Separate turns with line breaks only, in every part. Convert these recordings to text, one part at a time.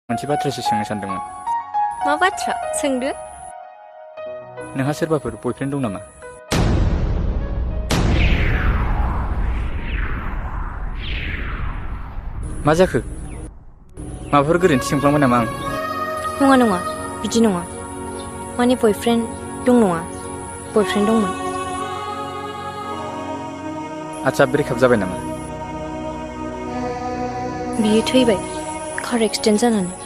मोनसे बाथ्रासो सोंनो सानदोंमोन।
मा बाथ्रा सोंदो?
नोंहा सोरबाफोर बयफ्रेन्ड दं नामा? मा जाखो? माबाफोर गोरोन्थि सोंफ्लांबाय नामा आं?
नङा बिदि नङा। माने बयफ्रेन्ड दं नङा, बयफ्रेन्ड दंमोन।
आच्छा, ब्रेकआप जाबाय नामा?
बियो थैबाय, कार एक्सिडेन्ट जानानै।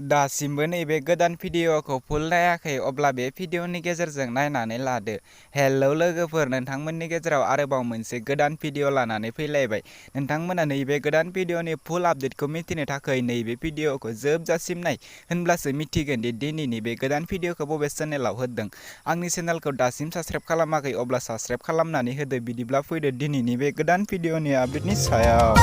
दासिमबो नैबे गोदान भिडिअ'खौ फुल नायाखै अब्ला बे भिडिअ'नि गेजेरजों नायनानै लादो। हेलौ लोगोफोर, नोंथांमोननि गेजेराव आरोबाव मोनसे गोदान भिडिअ' लानानै फैलायबाय। नोंथांमोना नैबे गोदान भिडिअ'नि फुल आपडेटखौ मिथिनो थाखाय नैबे भिडिअ'खौ जोबजासिम नाय, होनब्लासो मिथिगोन दि दिनैनि बे गोदान भिडिअ'खौ बबे चेनेलाव होदों। आंनि चेनेलखौ दासिम साबस्क्राइब खालामाखै अब्ला साबस्क्राइब खालामनानै होदो। बिदिब्ला फैदो दिनैनि बे गोदान भिडिअ'नि आपडेटनि सायाव।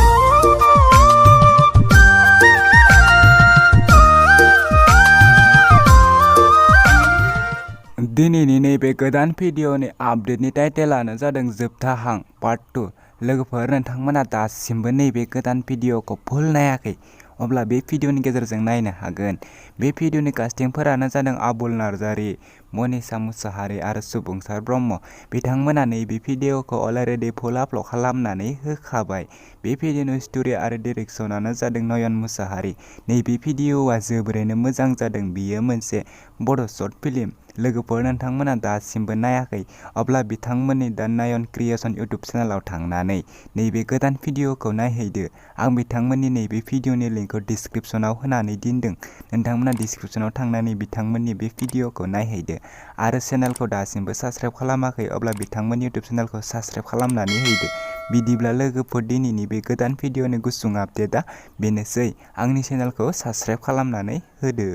दिनैनि नैबे गोदान भिडिअ'नि आपडेटनि टाइटेलानो जादों जोबथा हां पार्ट 2। लोगोफोर, नोंथांमोना दासिमबो नैबे गोदान भिडिअ'खौ फुल नायाखै अब्ला बे भिडिअ'नि गेजेरजों नायनो हागोन। बे भिडिअ'नि कास्टिंफोरानो जादों आबुल नार्जारि, मनिषा मुसाहारि आरो सुबुंसार ब्रह्म। बिथांमोना नैबे भिडिअ'खौ अलरेडि फुल आपल'ड खालामनानै होखाबाय। बे भिडिअ'नि स्ट'रि आरो डिरेक्सनानो जादों नयन मुसाहारि। नैबे भिडिअ'आ जोबोरैनो मोजां जादों। बियो मोनसे बड' शर्ट फिल्म। लोगोफोर, नोंथांमोना दासिमबो नायाखै अब्ला बिथांमोननि दा नयन क्रिएशन इउटुब चेनेलाव थांनानै नैबे गोदान भिडिअ'खौ नायहैदो। आं बिथांमोननि नैबे भिडिअ'नि लिंकखौ डिसक्रिपसनाव होनानै दोनदों। नोंथांमोना डिसक्रिपसनाव थांनानै बिथांमोननि बे भिडिअ'खौ नायहैदो आरो चेनेलखौ दासिमबो साबस्क्राइब खालामाखै अब्ला बिथांमोननि इउटुब चेनेलखौ साबस्क्राइब खालामनानै हैदो। बिदिब्ला लोगोफोर, दिनैनि बे गोदान भिडिअ'नि गुसुं आपडेटआ बेनोसै। आंनि चेनेलखौ साबस्क्राइब खालामनानै होदो।